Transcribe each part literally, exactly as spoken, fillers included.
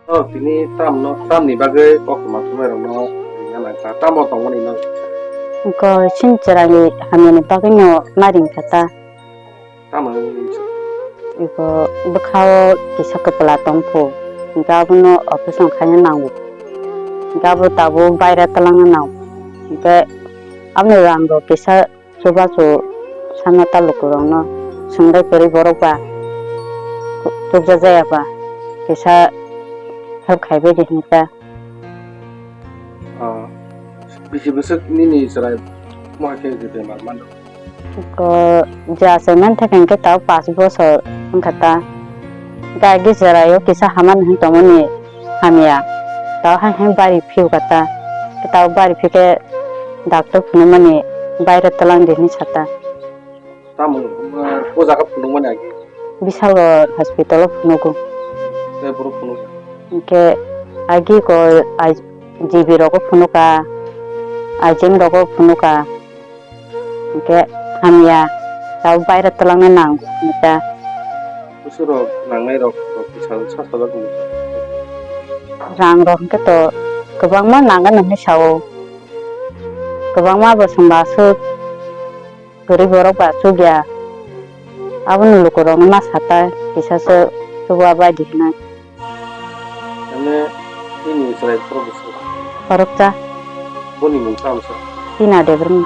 Oh, tini tamno, tamni bagwi koktwma thumnairokno ringna nangkha. Tamo tongmani no? Ko sin chwraini hamyani bagwino naringkha ta. Tamo wngwi sa? Iko bwkhao kisa kwpla tongkhu. Hinkhe abono operation khaina nango. Hinkhe abo tabuk baire twlangna nango. Hinkhe aboni rangrok kisa chubachu sana ta lukurokno swngbai kwrwi borok ba chukjak jaya ba kisa help khaibai di hinwi ta. Ah, bisi bwswk nini chwrai mohai khe je bemar mano? Ko je achaiman thai khe ta pas bosor wngkha ta. Gai ge chwraio kisa hamani hin tongmani hamya. Ta hai hai bari phiu kha ta. Ta bari phikhe doctor phunukmani baire twlang di hinwi sa ta. Tamo, ah, o jaga phunukmani agi? Bishalgarh hospital o phunugo. Tei borok phunukya? Hinkhe agi ko ai G B rogo phunuka, I G M rogo phunuka. Hinkhe hamya, tabuk baire twlangna nango hinwi ta. Bwswk rok nangnai rok, rok kisa sa sajak hinwi. Rang rok hinkhe to kwbangma nangani hinwi sao. Kwbangma bo swngba aswk. Kwrwi borok ba chukya. Aboni lukurokno ma sata kisa se chuba bai di hwnwi. Ene nini chwrai khorok bwswk? Khoroksa. Boni mung tamo sa? Tina Debbarma.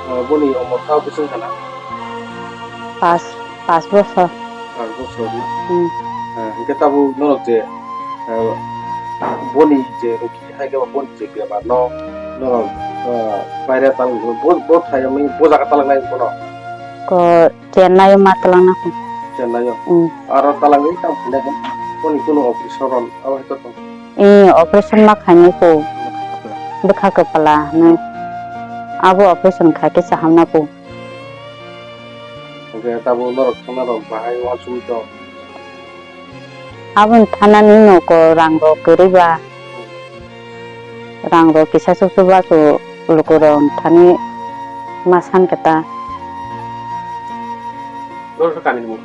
Ah, boni omor tamo bwswk kana? Pas, pas bosor. Pas bosor na? Hmm. Ah, hinkhe tabuk norok je, ah, boni je rogi hai khe boni je bemar no norok, ah, baire talwng bo, bo thai bo jaga talwng nai bono. Ko Chennai o ma twlangna kho. Chennai o? Hmm. Aro twlangwi tamo khainai khe? Boni kunu operation rok abo hai tong? Eh, operation ma khainai kho. Bwkha kwpla hinwi. Abo operation khai khe sa hamna kho. Hwnkhe tabuk norok thangna rok bahai uansugwi tong? Aboni thanani nogo rang rok kwrwi ba. Rang rok kisa se chubachu lukurok thani ma san khe ta. Norok khe kamini mung?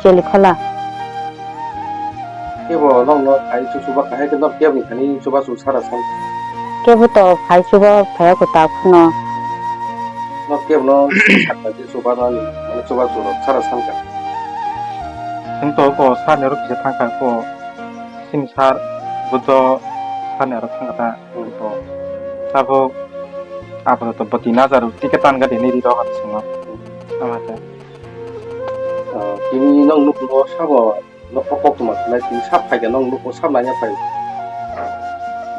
Chelikhola. Kebo nokno phai chuchuba kahai khe norok keboni thani chubachu sara san? Kebo to phai chuba phaiya kwtal phano. Norok kebono sakha khe chubanani, mane chubachu rok sara san kha. Chwng to ko sani oro kisa thang kha ko. Chini sir Buddho sani aro thang kha ta. Hmm. Ko abo apato bwtwi najar ticket tan ga dini ri rok aro swngo. Ama ta. Ah, tini nong nukhungo sabo nokho koktwma khlai tini sab phaikha nong nukhungo sab naina phai.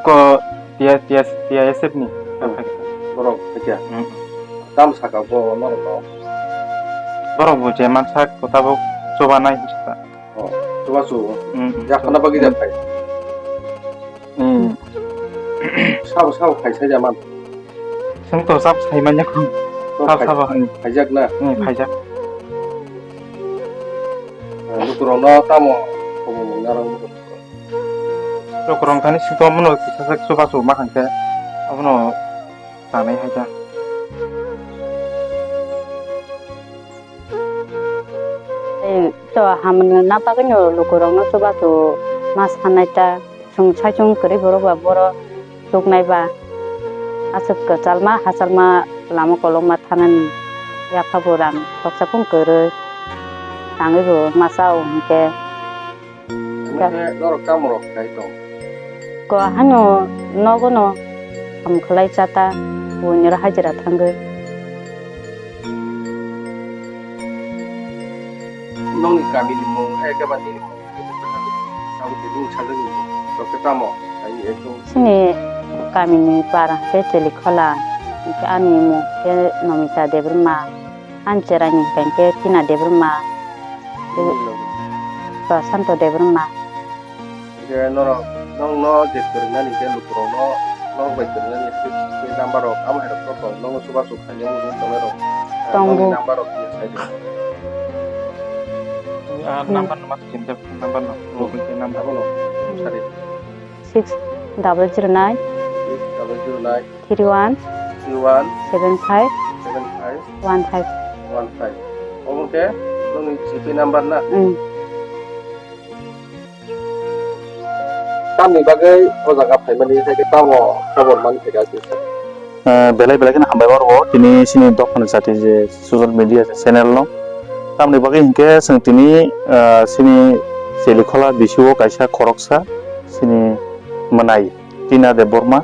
Ko T I, T I, T I S F ni. Hmm. Borok phaikha. Hmm. Tam saka bo norok no. Borok bo je mansa ko tabuk choba nai hinsa. Oh, chubachu. Hmm. Yakhana bagwi da phai. Hmm. Sabo sabo khai sai da man. Chwng to sab sai manya kho. To sab khai-, sabo hai. Khaijak na? Hmm, khaijak. Ah, lukurokno tamo khobor mwngnarok lukurok? Lukurok thani singto mono kisa sak chubachu ma khankhe abono tanai hai ta. Ei, to hamani na bagwino lukurokno chubachu ma sanai ta. Chwng saichung kwrwi borok ba boro chuknai ba. Aswk kwchalma hachalma lama kolokma thanani yapha bo rang khoroksa phung kwrwi tangwi bo ma chao hinkhe. Hinkhe norok tamo rok khai tong? Ko hano nogo no ham khlai chata buini ro hajira thangwi. Nongni kami ni mung hai khe ba nini mung? Abo tini mung sajagni rok khe tamo? Ai ekdom. Chini kamini para khe Chelikhola, ani mung khe Nomita Debbarma, ani chwraini hwnkhe Tina Debbarma, Prosanto Debbarma. Hwnkhe norok, nokno je kwrwngnani hwnkhe lukurokno, nok bai kwrwngnani hwnkhe number rok, amo hai rok no tong, nokno chubachu khaina mung tongnai rok, Tongo. Nokni number rok khe sai di. Ah, hmm. Number no ma sinte, number no. Hmm. Google Pay number. Abono. Hmm. Sari. Six double zero nine. Six double zero nine. Three one. Three one. Seven five. Seven five. One five. One five. Obo khe nokni G P number na? Hmm. Tamni bagwi o jaga phaimani hai khe tamo khobor man khe gasi. Eh, belai belai kheno hambai oro tini chini dophani jati je social media channel no. Tamni bagwi hinkhe chwng tini, eh, chini Chelikhola bisi o kaisa khoroksa chini mwnai Tina Debbarma.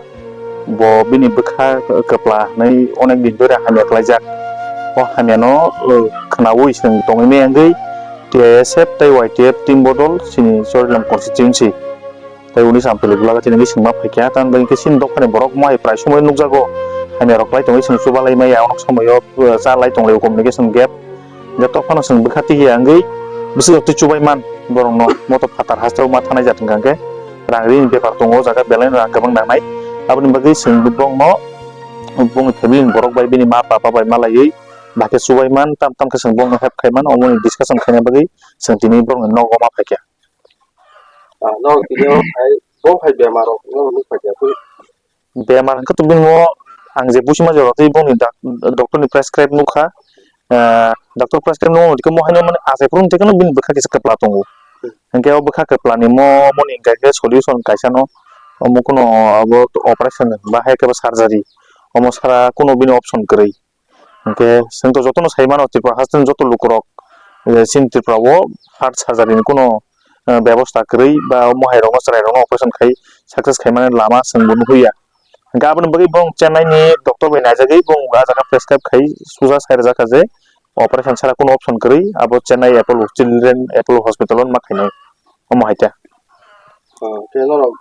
Bo bini bwkha kwpla hinwi onek din dhori hamya khlaijak. O hamyano, eh, khwnaui chwng tongwi maya wngwi T I S F tei Y T F team bodol chini Chorilam constituency. Tei uni samtwlwi bwlago tini swngma phaikha, tamni bagwi khe chini dophani borok mai prai somoi nukjago. Hamya rok lai tongwi chwng chubalai maya, onok somoio, uh, cha lai tonglai communication gap. Joto phano chwng bwkha tiya wngwi bwswk twi chubai man borokno moto phatar hasteo ma thanai jat hwnkha khe rang rini bepar tongo, o jaga belai rang kwbang nangnai. Aboni bagwi chwng borokno bongni family ni borok bai bini ma papa bai malaiwi bahai khe chubai man, tam tam khe chwng borokno help khai man, omoni discussion khaina bagwi chwng tini borokni nogo ma phaikha. Ah, no, tini o hai, bo hai bemar rok no nuk phai ya, twi. Bemar hwnkhe to bini o ang je buchima jora twi bongni dak-, doctor ni prescribe nukha. Ah, doctor prescribe nukha, tei mo haino mane achai phuru tei bini bwkha kisa kwpla tongo. Hmm. Hwnkhe o bwkha kwpla ni mo, moni hwnkha khe solution kaisa no, omo kuno abo operation ba hai khe surgery, omo sara kuno bini option kwrwi. Hwnkhe chwng to jotono sai mano, Tripura haste ni joto lukurok, eh, chini Tripura o heart surgery ni kuno, eh, bebosta kwrwi ba mohai rokno, chwrai rokno operation khai success khai mani lama chwng bo nukhuya. Hwnkhe aboni bagwi bong Chennai ni doctor bai naijagwi bong ah jaga prescribe khai suja sai rwjak kha je operation sara kuno option kwrwi, abo Chennai Apollo Children Apollo Hospital o ma khainai omo hai khe. Ah, khe norok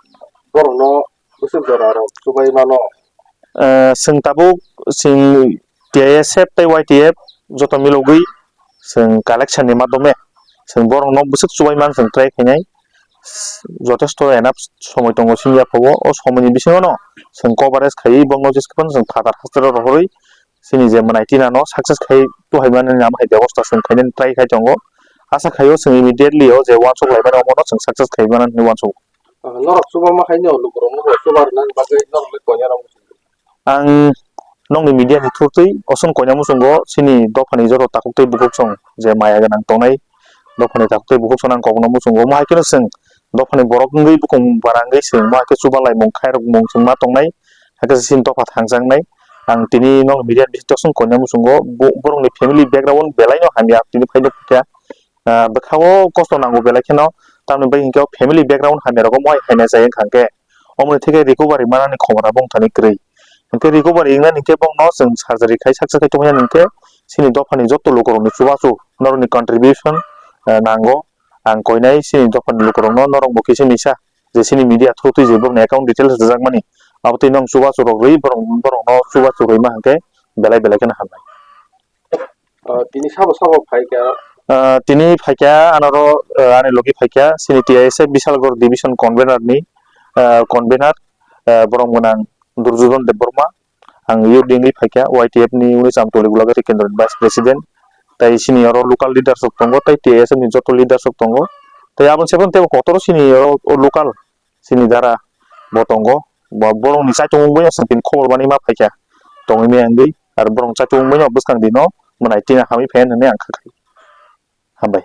borokno bwswk jora rok chubai mano? Eh, chwng tabuk chwng T I S F tei Y T F joto milogwi chwng collection ni madhyome chwng borokno bwswk chubai man chwng try khainai. Jotesto enough somoi tongo chini yaphao, o somoi ni bisingo no chwng coverage khaiwi borokno jesa phano chwng phatar hospital rohorwi chini je mwnai Tina no success khai tuhaimani namo hai bebosta chwng khainani try khai tongo. Asa khaio chwng immediately o je uansuk laimani omono chwng success khai mano hinwi uansuk. Ah, norok chuba ma khaino lukurok no chuba rwna bagwi norok le koina rok. Ang nokni media ni through twi osong koina muchungo chini dophani joto takhuk tei bukhuk song je maya gwnang tongnai dophani takhuk tei bukhuk song ang kokno muchungo. Omo hai kheno chwng dophani borok wngwi bukung bara wngwi chwng omo hai khe chuba laimung khairok mung chwng ma tongnai. Hakhe chini dopha thangjaknai. Ang tini nok media ni bisingo chwng koina muchungo bo-, borokni family background belai no hamya tini phai nukha. Ah, bwkha o kosto nango belai kheno tamni bagwi hinkhe o family background hamya rogo mohai haina chai wngkha hinkhe omoni theke recovery manani khomora bongthani kwrwi. Hinkhe recovery wngnani hinkhe bongno chwng surgery khai success khai tongmani hinkhe chini dophani joto lukurokni chubachu norokni contribution, ah, nango. Ang koinai chini dophani lukurokno norokbo kisa misa je chini media through twi je borokni account details rwjakmani, abo twi nwng chubachu rok rwi borok, borokno chubachu rwima hinkhe belai belai kheno hamnai. Ah, tini sabo sabo phai kha? Ah, tini phai kha anoro, ah, ani logi phai kha chini T I S F Bishalgarh division convener ni, ah, convener, ah, borok mwnang Durjodhon Debbarma. Ang youth wing ri phaikha, Y T F ni Uni Chamtoli Gulagari Kendro ni Vice President, tei chini oro local leaders rok tongo, tei T I S F ni joto leaders rok tongo, tei aboni sebang teibo kotor chini oro o local chini dara bo tongo, bo borok ni chaitung wngwi aswk tini khobor mani ma phaikha tongwi maya wngwi, aro borok ni chaitung wngwi no bwskang dino mwnai tina hamwi phaiyani hinwi ang kha khai. Hambai.